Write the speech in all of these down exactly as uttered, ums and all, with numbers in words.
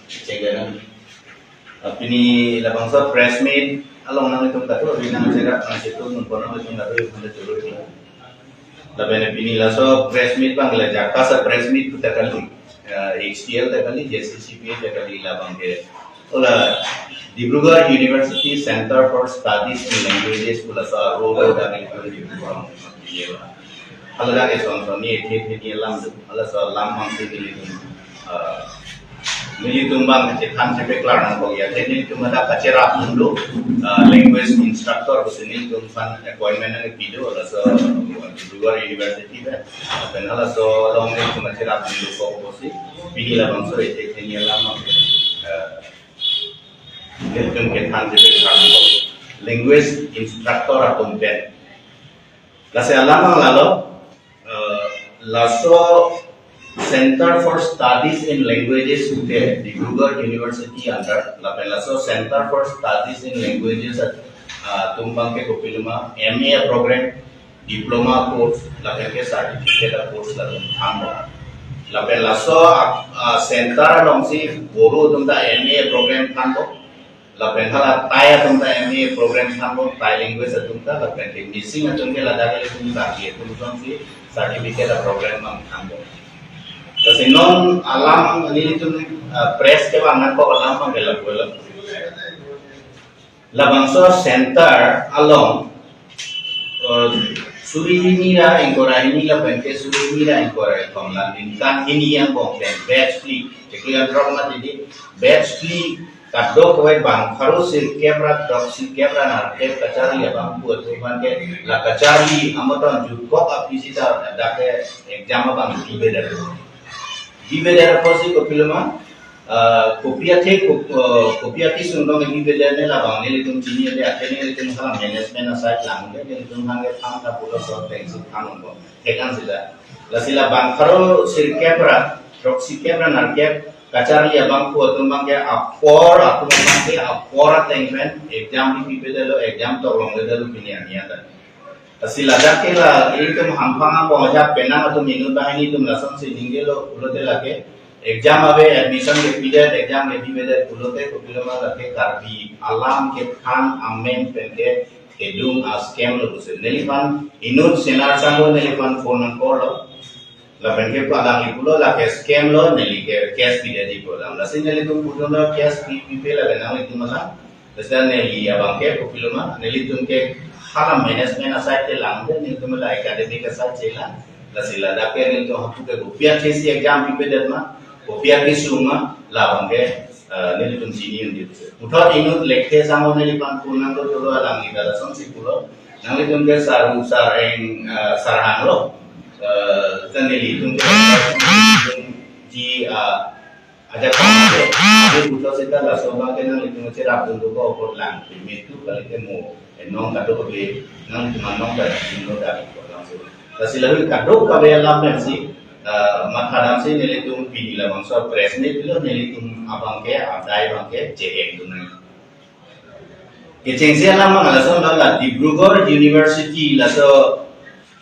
Cengganan. Ah, pini labangso press meet along nanglitum kado, ri nangcherak nangchetu nunpon nanglitum kado, yung handa chulu ini. Lapen pini laso press meet abang la Jakasa press meet pu ta kali, ah, H T L ta kali, J C C P ta kali, labang ke. Hala Dibrugarh University Center for Studies in Languages pu laso aro ta kali, Dibrugarh. Hala dak eson son ni, ethe ethe ni alam do. Hala laso alam mang si nelitum, ah, nelitum abang chethan chepe klar nangkok ya. Athe nelitum ada kacherap dun do, ah, language instructor pusi nelitum aphan appointment nangpi do, laso Dibrugarh University pen. Lapen halaso along nelitum kacherap dun dokok pusi. Pini labangso ethe ethe ni alam mang, ah, nelitum kethan chepe klar nangkok. Language instructor atum pen. Lasi alam mang lalo, eh, laso Center for Studies in Languages pute Dibrugarh University under, lapen laso Center for Studies in Languages at, ah, atum abang ke kopiloma M A program, diploma course, lapen ke certificate course latum thanbom. Lapen laso, ah, ah, center alongsi Boro atum ta M A program thanbom. Lapen hala Thai atum ta M A program thanbom, Thai language atum ta, lapen ke Mising atum ke ladak atum ta, Karbi atum jongsi certificate program abang thanbom. Lasi non alam nelitum, ah, press kevang nangkok alam abang ke lapu alam. Labangso center along, eh, suri hini ra ingkoi ra hini lapen ke suri hini ra ingkoi ra kethom la ningkan hini angbong pen batch phli, chiklo anrok ma didi, batch phli kadokave bang pharo sirkep ra throksi kep ra nerkep kacharli abang pu atum aphan ke la kacharli amoton jutkok aphi sita dak ke exam abang dibedet. Dibedet apotsi kopiloma, ah, kopi athe, kop-, ah, kopi athe sungdong dibedet ne labang nelitum chinine, athe nelitum hala management aside lang de, nelitum hangke phang ta pulo so tengsi phang ko. Thekan sila. Lasi la bang pharo sirkep ra throksi kep ra nerkep kacharli abang pu atum abang ke apor, atum abang ke apor ateng pen exam dipipedetlo, exam toklongledetlo pini arni anta. Lasi ladak ke la ilitum hamphang angbong ajat penang atum inut banghini atum lasonsi ningjelo pulote lake exam ave, admission kepidet, exam kepipedet pulote kopiloma lake Karbi alam kethan amen pen ke kedung a-scam lo pusi. Neliphan inut senar sangho neliphan phone nangkorlo. Lapen ke pu alangli pulo lake scam lo, neli ke cash pidetji pu alam. Lasi nelitum pudunlo cash pi, pipe lapen nanglitum alam. Lasi neli abang ke kopiloma, nelitum ke hala management aside ke lang de, nelitum la academic aside chelang. Lasi ladak ke nelitum hapu ke kopi athesi exam pipedet ma, kopi athesi ma, labang ke, eh, nelitum chini un di. Puthot inut lekthe sangho neliphan phone nanglo, tolo alangli ta lasonsi pulo. Nanglitum ke saru sareng, eh, sarhang lo. Eh, ta nelitum ke ji, ah, ajak kama ke. Adi puthot sita laso abang ke nanglitum cherap dun dokok apot lang. Mitu kali ke mo, eh, non kadokave, nanglitum non ta dun lo dari ko langsung. Lasi lalu kadokave alam pensi, eh, mathadamsi nelitum pini labangso press meet lo, nelitum abang ke, adai abang ke, cheheng dun nang. Kechengsi alam mang lason la Dibrugarh University laso,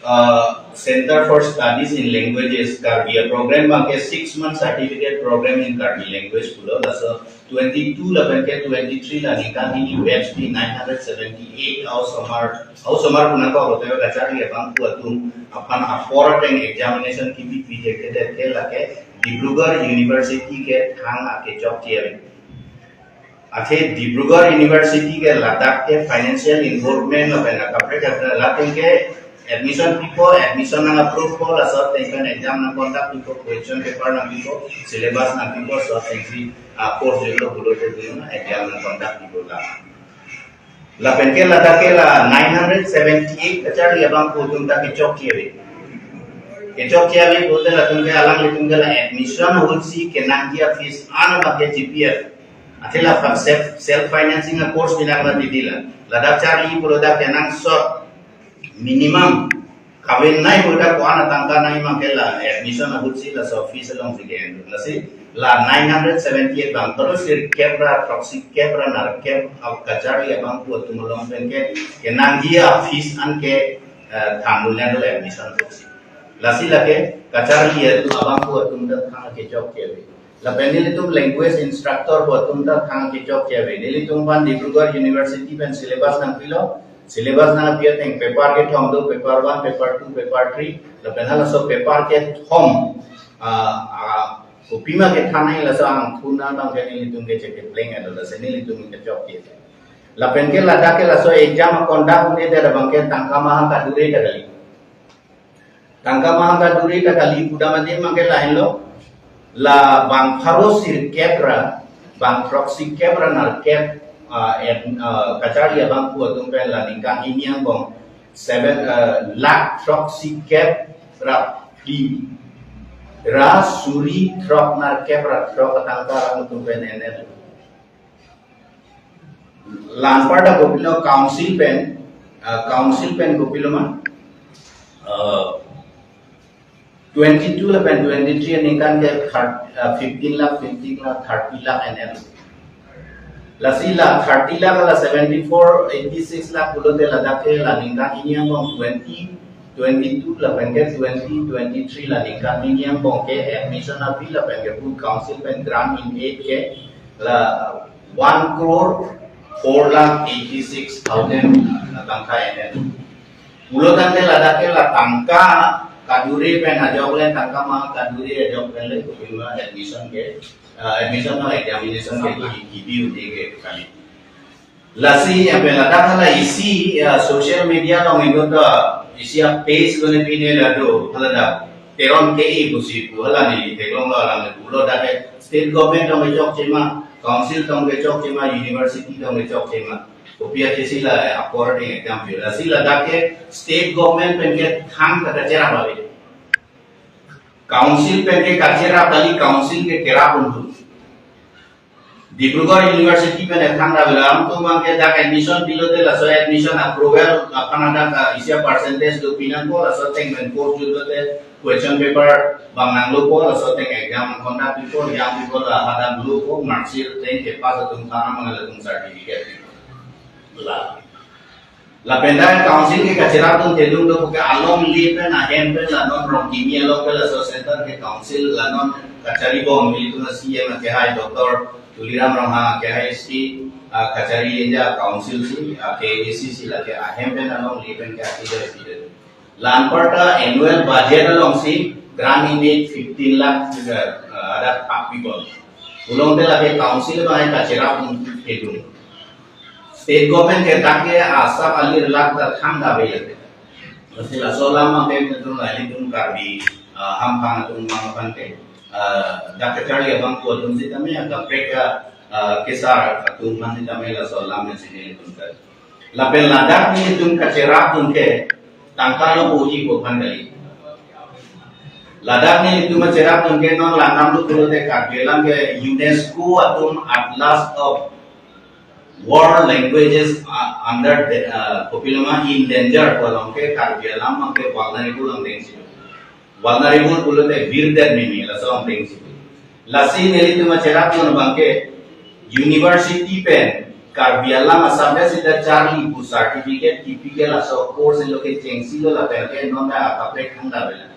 uh, Center for Studies in Languages Karbi a-program abang ke six month certificate program in Karbi language pulo, laso twenty-two lapen ke twenty-three la ningkan hini batch phli nine hundred seventy-eight a-osomar, a-osomar pu nangkok, hotel kacharli abang pu atum aphan apor ateng examination kipi pi ke ke ke lake Dibrugarh University ke thang akechok tiari. Athe Dibrugarh University ke ladak ke financial involvement lapen akaprek kaprek lapen ke admission pipo, admission nang approve po, laso ateng pen exam nang conduct pipo, question paper nang pipo, syllabus nang pipo, laso atengsi, ah, course jilo pulote dun exam nang conduct pipo la. Lapen ke ladak ke la nine hundred seventy-eight kacharli abang pu atum ta kechok tiari. Kechok tiari pulote latum ke alanglitum ke la admission ahutsi kenangji a-fees an abang ke G P F. Athe la fa-, self, self financing a-course binang na didi la. Ladak charli pulo dak kenangsot minimum kavenei pulo dak ko-an atangka nangji abang ke la admission ahutsi laso fees alongsi ke-en. Lasi la nine hundred seventy-eight bang pharo sirkep ra throksi kep ra nerkep a-kacharli abang pu atum along pen ke kenangji a-fees an ke, eh, than dun nanglo admission ahutsi. Lasi lake kacharli atum abang pu atum ta thang kechok ke. Lapen nelitum language instructor pu atum ta thang kechokche ave. Nelitum aphan Dibrugarh University pen syllabus nangpilo. Syllabus nangpi ateng paper kethom do, paper one, paper two, paper three. Lapen halaso paper kethom, ah, ah, kopima kethan nangji laso angthun abang ke nelitum ke chekepleng alo, lasi nelitum kechokche. Lapen ke ladak ke laso exam conduct un-edet abang ke tangka maha kadure ta kali. Tangka maha kadure ta kali pudam adim abang ke lahenlo. La bang pharo sirkep ra, bang throksi kep ra nerkep, ah, em, ah, kacharli abangphu atum pen la ningkan hini angbong seven, ah, lakh throksi kep ra phli ra suri throk nerkep ra throk atangka atum pen en-et. La anparta kopilo council pen, ah, council pen kopilo ma, ah, twenty-two lapen twenty-three aningkan ke thir-, ah, fifteen lakh, fifteen lakh, thirty lakh en-et. Lasi la thirty lakh la seventy-four, eighty-six lakh pulote ladak ke la ningkan hini angbong twenty twenty-two lapen ke twenty twenty-three la ningkan hini angbong ke admission a-fee lapen ke pu council pen grant in aid ke la one crore four lakh eighty-six thousand tangka en-et. Pulo tangte ladak ke la tangka kadure pen ajok le, tangka maha kadure ajok pen le, kopima admission ke, ah, admission no, examination ke ki, ki due date ke kali. Lasi yang pen ladak hala isi, ah, social media along inut, ah, isi a-page kone pine la do, hala dak Teron ke-e pusi pu hala neli theklonglo, alam le pulo dak ke state government tong kechokche ma, council tong kechokche ma, university tong kechokche ma. Kopi athe si la apor ding exam pi. Lasi ladak ke state government pen ke thang ta kacherap ave. Council pen ke kacherap, kali council ke kerap un-e. Dibrugarh University pen ethang ra bilang tu abang ke dak admission pilote laso admission approval aphan adak, ah, isi a-percentage do pi nangpo, laso ateng pen course julote question paper bang nanglopo, laso ateng exam conduct pipo, yang pipo la hadak lopo, mark sheet ateng ke pass atum thang abang latum certificate pipo. La. Lapen dak council ke kacherap atum kedung do ke alongle pen ahem pen la non Rongkimi along ke laso center ke council la non kachari bom, nelitum a-C E M akehai Doctor Tuliram Ronghang akehai si, ah, kachari eja council si, ah, K A A C si lake ahem pen alongle pen ke ati do ati do. La anparta annual budget along si grant in aid fifteen lakh juga, ah, adak papi bom. Pulote lake council abang kacherap atum kedung. State government ke dak ke asap alir lak ta thang ta ave. Mesti laso alam abang ke nelitum, nelitum Karbi, ah, hamphang atum abang aphan ke, ah, dak kacharli abangphu atum sitame, ah, kaprek, ah, kesar atum aphan sitame laso alam mesti nelitum ta. Lapen ladak nelitum kacherap atum ke tangka lo pu-i pu aphan kali. Ladak nelitum kacherap atum ke non langdam lo pulote Karbi Anglong ke UNESCO atum Atlas of World Languages, uh, under the, uh, kopilo ma, in danger pu along ke Karbi Anglong abang ke vulnerable angdeng si. Vulnerable pulote virdet mimi, laso angdeng si. Lasi nelitum kacherap atum abang ke university pen Karbi Anglong a-subject sita charli pu certificate kipi ke laso course lo kechengsi lo lapen ke non ta kaprek thang ta ave.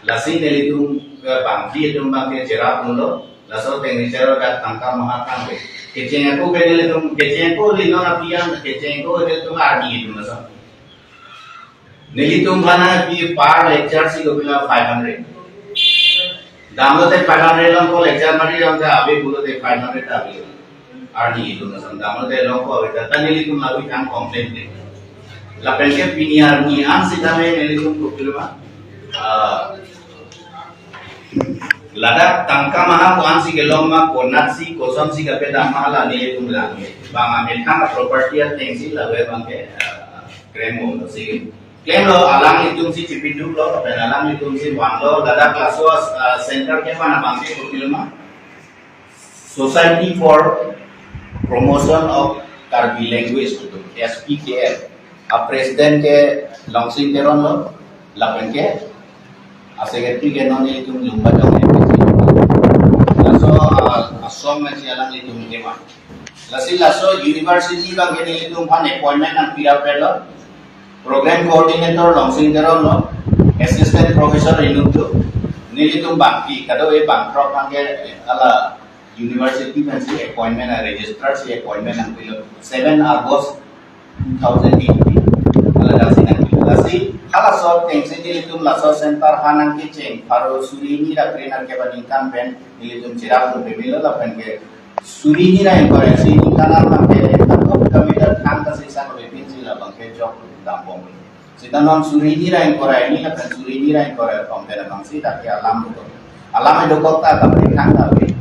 Lasi nelitum, eh, bangphli atum abang ke cherap atum lo, laso ateng ni cherap dak tangka maha tang ave. Kecheng ako ke nelitum, kecheng ako le non apian, kecheng ako nelitum arni atum laso. Nelitum aphan pi per lecture si kopilo five hundred. Damlote five hundred along ko lecture mari along ta ave pulote five hundred ta ave. Arni atum lason damlote along ko ave ta, ta nelitum lapu tang complain de. Lapen ke pini arni an sitame nelitum kopilo ma, ah, ladak tangka maha ko-an si kelong ma, konat si, koson si kapedam ma, la nelitum lang. Bang amethang property ateng si la ave abang ke, ah, klem bom si. Klemlo, alanglitum si chipiduk lo, lapen alanglitum si vanlo, ladak laso, ah, center kevan abang ke kopilo ma, Society for Promotion of Karbi Language, S P K L. A-president ke Longsing Teron lo, lapen ke a-secretary ke non nelitum Lumbajong M P C. Laso, ah, asong nangsi alanglitum kevan. Lasi laso university abang ke nelitum aphan appointment nangpi rapet lo. Program coordinator Longsing Teron lo, assistant professor inut do. Nelitum bangpi, kado-e bangthrok abangke hala university pensi appointment, a registrar si appointment nangpilo seven August two thousand eighteen. Hala daksi nangpilo. Lasi halaso atengsi nelitum laso center ha nangkecheng pharo suri hini ra kre-nerkep aningkan pen nelitum cherapdun pemelo lapen ke suri hini ra ingkoi ra isi aningkan abangke kadokave ta thang kasisan ave, pensi labangke jok dambom. Sita non suri hini ra ingkoi ra hini lapen suri hini ra ingkoi ra kethom pen abangsi dak ke alam dokok. Alam dokok ta kaprek thang ta ave.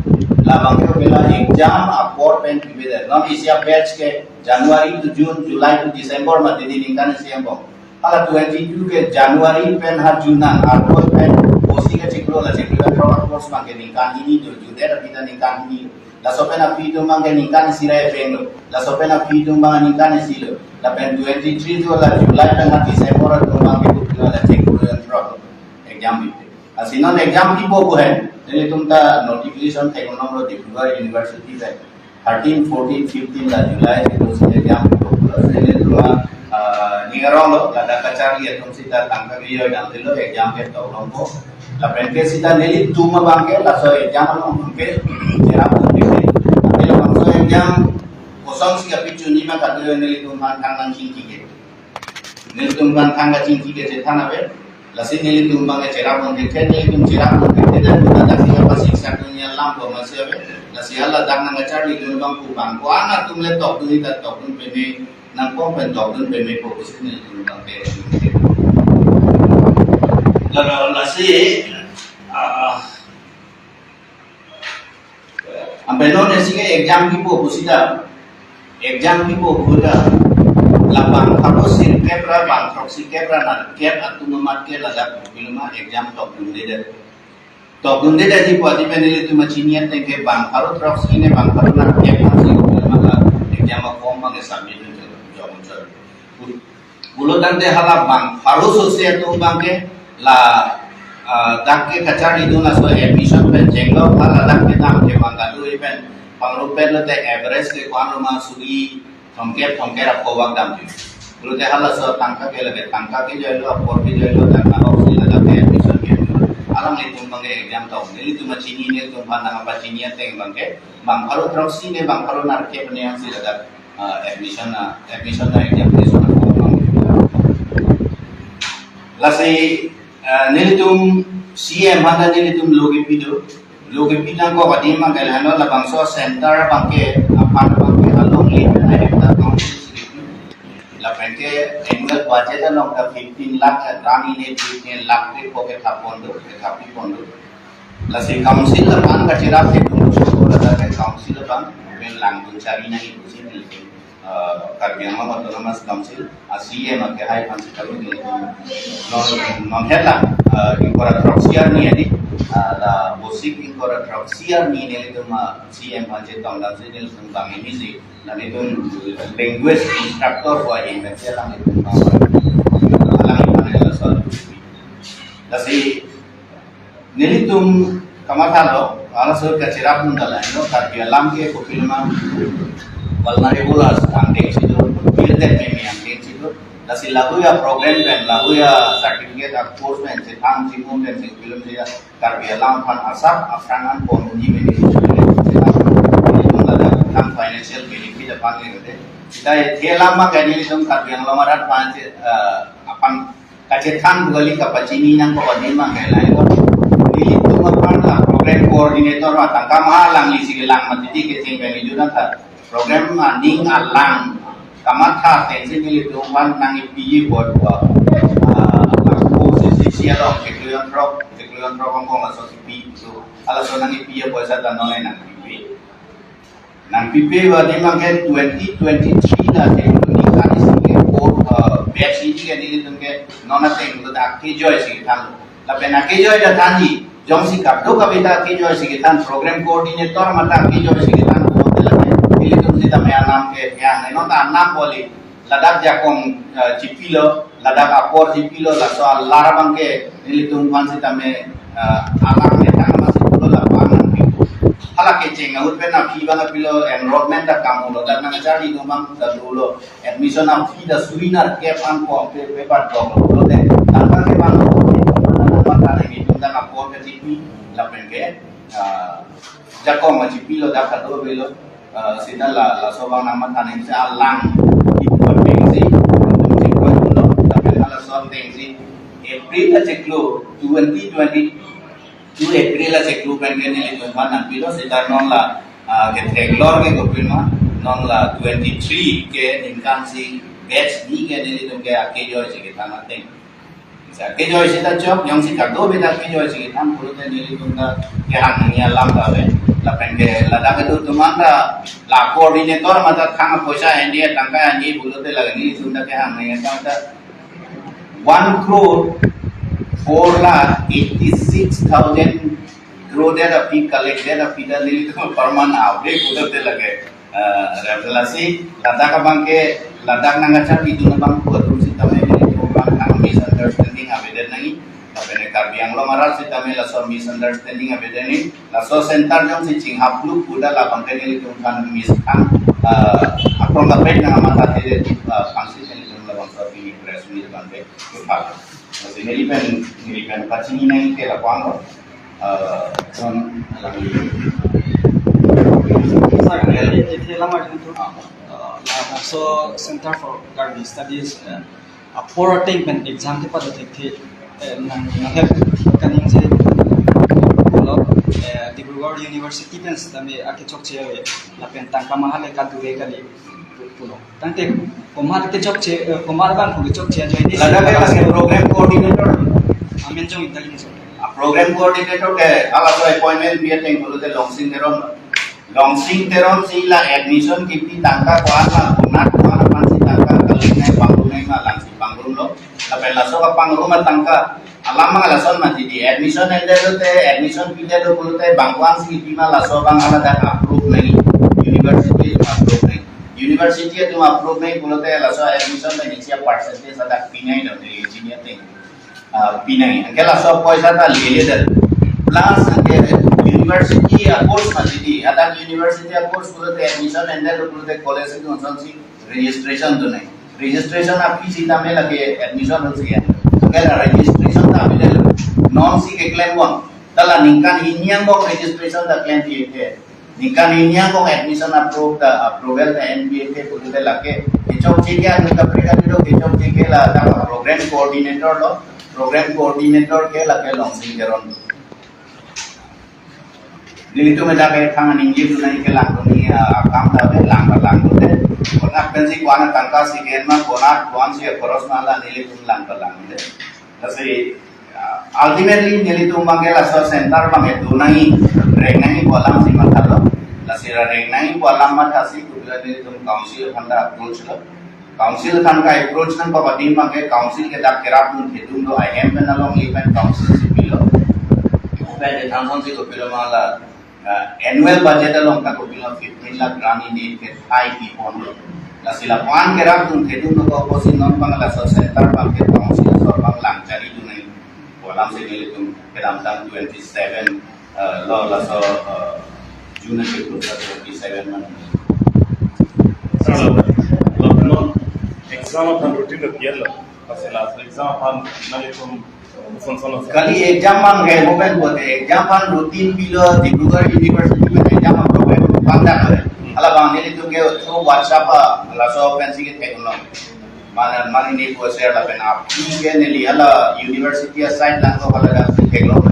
Labangke ave la exam apor pen pipedet. Non isi a-batch ke January to June, July to December mati di ningkan isi angbong. Hala twenty-two ke January pen ha June an, August pen bosi kachiklo, la chiklo throk a-course abangke ningkan hini do, June ra kita ningkan hini. Laso pen aphi atum abangke ningkan isi ra epeng lo. Laso pen aphi atum abang ningkan isi lo. Lapen twenty-three to la July pen ha December atum abangke buklo la chiklo throk exam pipe. Lasi non exam pipo pu hen, nelitum ta notification theklonglo Dibrugarh University pen. Thirteen, fourteen, fifteen la July itu si exam pipo. Lasi nelitum, ah, ning arong lo, ladak kacharli atum sita tangka kejoi damdetlo, exam ke toklongpo. Lapen ke sita nelitum abangke laso exam along ke cherapdun peme. Tapi labangso exam kosonsi kapichini ma kado nelitum aphan thang nangchingki ke. Nelitum aphan thang kachingki ke chethan ave. Lasi nelitum abangke cherapdun ke, nelitum cherapdun ke, dan kita dak si apa siksa dunia lam ko masih ave. Lasi hala dak nangkacharlidun abang pu abang ko-an atum le tokdun, ita tokdun peme, nangkong pen tokdun pemepo pusi nelitum abangke. Lalu lasi, ah, Ampe non isi ke exam pipo pu sita. Exam pipo pu ta. La bang pharo sirkep ra bang throksi kep ra nerkep atum amat ke ladak kopiloma exam tokdundedet. Tokdundedet di pu adi pen nelitum kachini ateng ke bang pharo throksi ne bang pharo nerkep amatsi kopiloma la exam aform abangke submit dun jok jok. Pulo tangte hala bang pharo sose atum abangke la, ah, dak ke kacharlidun laso admission pen chenglo, hala dak ke dam ke bang kado-e pen pangrumpet lote average ke ko-an lo ma suri thomkep thomkep ra kovak damji. Pulote halaso tangka ke lake tangka kejoilo, apor kejoilo, tangka oksi ladak ke admission ke. Alanglitum abangke exam tok. Nelitum kachini, nelitum aphan nangpachini ateng abangke bang pharo throksi ne bang pharo nerkep ne ansi ladak ah, admission, ah, admission na examination na form. Lasi, ah, nelitum C M aphan ta nelitum lo kepi do, lo kepi nangkok adim abangke lahelo, labangso center abangke aphan abangke along le na ekta council si kepi. Lapen ke annual budget along ta fifteen lakh, rani ne fifteen lakh ke pocket thap pon do, ke thap pi pon do. Lasi council aphan kacherap ke dulu syukur ada ke council aphan, men langdun chari nangji pusi nelitum, eh, Karbi Anglong Autonomous Council, a C M akehai aphan si kami nelitum non, non helang, eh, ingkoi ra throksi arni adi, eh, la bosik ingkoi ra throksi arni nelitum, eh, C M aphan chetong damsi nelitum bang ini si, nelitum language instructor ko ahin, nelitum bang, alang iphan nelitum sol. Lasi nelitum kamathalo, halaso kacherapdun ta lahelo, Karbi alam ke kopiloma vulnerable as angdeng si do, gilded meme angdeng si do. Lasi lahuya program pen, lahuya certificate a course pen, chethan chimum pen, si kopilom si Karbi alam aphan asap aphrang an pon unji mene. Nelitum ladak tang financial benefit aphan le de. Kita ethela ma kani nelitum Karbi Anglong arat aphan, eh, aphan kachethan pu kali, kapachini nangkok adim abangke lahelo. Nelitum aphan la program coordinator ma tangka ma langli si kelang mati di kecheng pen ijuna ta. Program aning alang kamatha atengsi nelitum aphan nangkipi pu pu, ah, la ko C C C along chiklo throk, chiklo throk angbong laso kipi. So, halaso nangkipi poisa ta non nangkipi. Nangpipe ba adim abangke twenty twenty-three la ke ningkan isi ke four, eh, batch isi ke nelitum ke non ateng lo dak kejoi si than. Lapen akejoi ta thanji, jongsi kadokave ta kejoi si kethan, program coordinator mate kejoi si kethan, hotel ke nelitum sitame anam ke yang ne non ta anam boli. Ladak jakong, eh, chipilo, ladak apor chipilo, laso alar abangke nelitum aphan sitame, eh, alar ne tang masi pulo la bang nangpipo. Hala kecheng ahut pen aphi abang pilo, enrollment ta kam lo, dak nangcharli atum abang ta dolo, admission aphi ta suri nerkep an pon pe pe pat dok lo te, tangka ke bang lo, tangka ke bang lo, dak apor kachipi lapen ke, ah, jakong kachipi lo, dak kado avelo. Ah, sita la, laso abang nangmatha nangji, alang ipu ateng si, atum chiklo lo, lapen halaso ateng si April achiklo, twenty twenty-two April achiklo pen ke nelitum aphan nangpilo, sita non la, ah, ketheklong ke kopima, non la twenty-three ke ningkan si batch ni ke nelitum ke akejoi si kethan ateng. Sa kejoi sita chok, jongsi kadokave ta kejoi si kethan pulote nelitum ta kehang nangji alam ta ave. Lapen ke ladak kedo atum an ta la coordinator mate thang poisa andi, tangka andi pulote lake nelitum ta kehang nangji alam ta one crore four lakh eighty-six thousand crore det aphi, collect det aphi ta nelitum apharman ave pulote lake, eh, revelasi ladak abang ke, ladak nangkacharlidun abang pu atum sitame nelitum aphan thang misunderstanding avedet nangji. Lapen Karbi Anglong arat sitame laso misunderstanding avedet nangji. Laso center jongsi chinghaplo puta labang ke nelitum aphan misthang, eh, aphrang kaprek nangmatha det, eh, aphansi nelitum labangso pini press meet abang ke kephar. Lasi neli pen, neli pen pachini nangji ke lapu-an lo. Eh, son alangli. Sir, eh, eh, eh, lama itu. Ah. Eh, labangso Center for Karbi Studies, eh, apor ateng pen exam kepadot thekthe, eh, nang, nanghet kaningje pulo, eh, Dibrugarh University pen sitame akechokche ave, lapen tangka mahale kadu-e kali pulo. Tangte komat kechokche, eh, komat abang pu kechokche ajoine. Ladak ke lake program coordinator. Amen jong intelligence. Ah, program coordinator ke halaso appointment pi ateng pulote Longsing Teron. Longsing Teron si la admission kipi tangka ko-an la, konat ko-an aphansi tangka kalinai pangrum nangji ma, alangsi pangrum lo. Lapen laso kapangrum atangka alam ma lason mati di, admission endet lote, admission pidet lo pulote bang ko-ansi kipi ma, laso abang haladak approve nangji, university atum approve nangji. University atum approve nangji pulote laso admission nangji isi a-percentage hadak pinai lo, neli chini ateng, ah, pinai. Anke laso poisa ta lele det. Plus anke university a-course mati di, hadak university a-course pulote admission endet lo pulote college atum asonsi registration dun nangji. Registration a-fee sitame lake admission ahut si ya. Anke la registration ta avedet lo. Non si keklem bom. Ta la ningkan hini angbong registration ta klem pi ke. Ningkan hini angbong admission approve ta, approval ta en pi ke pulote lake kechokche ke anu kaprek kali do, kechokche ke ladak program coordinator lo. Program coordinator ke lake Longsing Teron. Nelitum dak ke thang aningje tu nai kelang tu ni, ah, akam ta ave, lang ta lang tu de. Konat pensi ko-an atangka si ke-en ma, konat ko-ansi a-course ma, la nelitum lang ta lang tu de. Lasi, ah, ultimately nelitum abang ke laso center abang ke do nangji, reng nangji pu alamsi mathalo. Lasi reng nangji pu alam mathasi, kopilo nelitum council aphan ta approach lo. Council aphan ka approach nangkok adim abang ke council ke dak kerapdun thedung do, ahem pen along, ipen council si pilo. Ipen de thangsonsi kopilo ma la, ah, annual budget along ta kopilo fifteen lakh grant in aid ke thai pipon lo. Lasi lapu-an kerapdun thedung do, ko pusi non abang laso center abang ke council aso abang lang charlidun nangji pu alamsi nelitum kedamtang twenty-seven, eh, lo laso, eh, June achiklo twenty-seven man. Sir, lo, lo, non exam aphan routine lo pi-et lo. Pas laso exam aphan nanglitum, eh, son son lo. Kali exam abang ke mo pen pulote exam aphan routine pilo, Dibrugarh University pen exam aphan program pangdak lo. Halabang nelitum ke through WhatsApp, ah, laso pensi ketheklong. Mane, mane ne ko share lapen aphi ke neli hala university a-site nangkok haladak si theklong.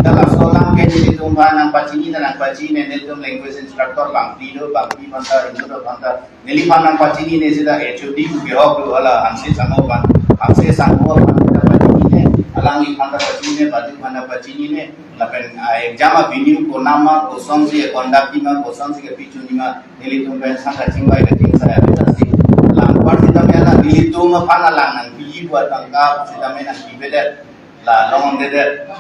Ta laso alam ke nelitum aphan nangpachini ta nangpachini, nelitum language instructor Bangpi do, Bangpi aphan ta, Ringu do aphan ta, neliphan nangpachinine sita H O D pu kehok do, hala Hanse Sangho aphan, Hanse Sangho aphan ta pachinine, alangliphan ta pachinine, Badu aphan ta pachinine. Lapen, ah, exam a-venue konat ma, kosonsi conduct ji ma, kosonsi kepi chun ji ma, nelitum pen sang kachingvai kachingsai ave, lasi lang apar sitame la nelitum aphan alang nangpiji pu atangka sitame nangpipedet, la longdedet.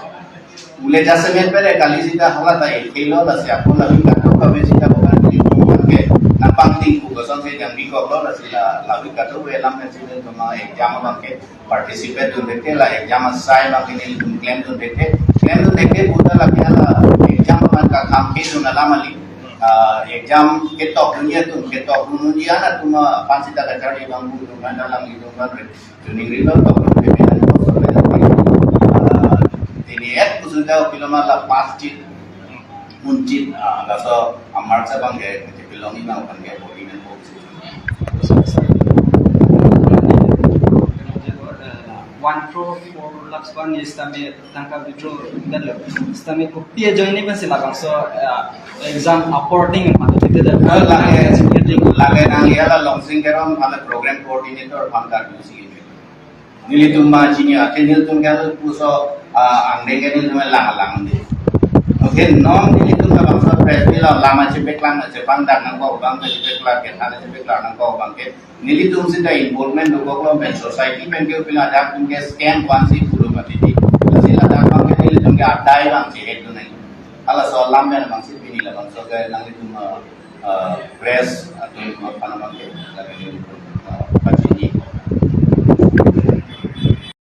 Ule jasemet pedet kali sita hala ta ethelo, lasi ako lavi katok ave sita bukan nelitum aphan ke nangpangting pu kosonsi nangpikoklo, lasi la lavi katok ave alam pen sita tuma exam abang ke participate dun thekthe, la exam asai abang ke nelitum klemdun thekthe. Klemdun thekthe puta lake hala exam aphan kakhang kedun alam kali. Ah, exam ketok dunji atum, ketokdun unji an atum aphan sita kacharli abang pu atum aphan alanglitum aphan re-, tuning rilo, tokdun thekthe, ah, te Ni et kusuta piloma la plastic munjit, ah, laso amar sa bang ke pilong ni bang kan ke body men ko. One crore four lakhs one is tame tangka withdraw dalo. Tame kopi ajoine pensi labangso, uh, exam apporting mati kita dah. Lake, lake nang ya la Longsing Teron, kami program coordinator pangkat musik ini. Nelitum ma chini ake nelitum kan puso, ah, angdeng ke nelitum lang lang di. Oke, non nelitum ka bangso press ni lo lama chepeklang na chepang dak nangkok bang ke chepeklang ke thana chepeklang nangkok bang ke. Nelitum sita involvement dokok lo pen society pen ke pila dak pen ke scam kwan si pulu mati di. Sila dak bang ke nelitum ke adai bang chehet tu nai. Halaso alam pen bang si pini labangso ke nanglitum, ah, ah, press atau apa namanya ke.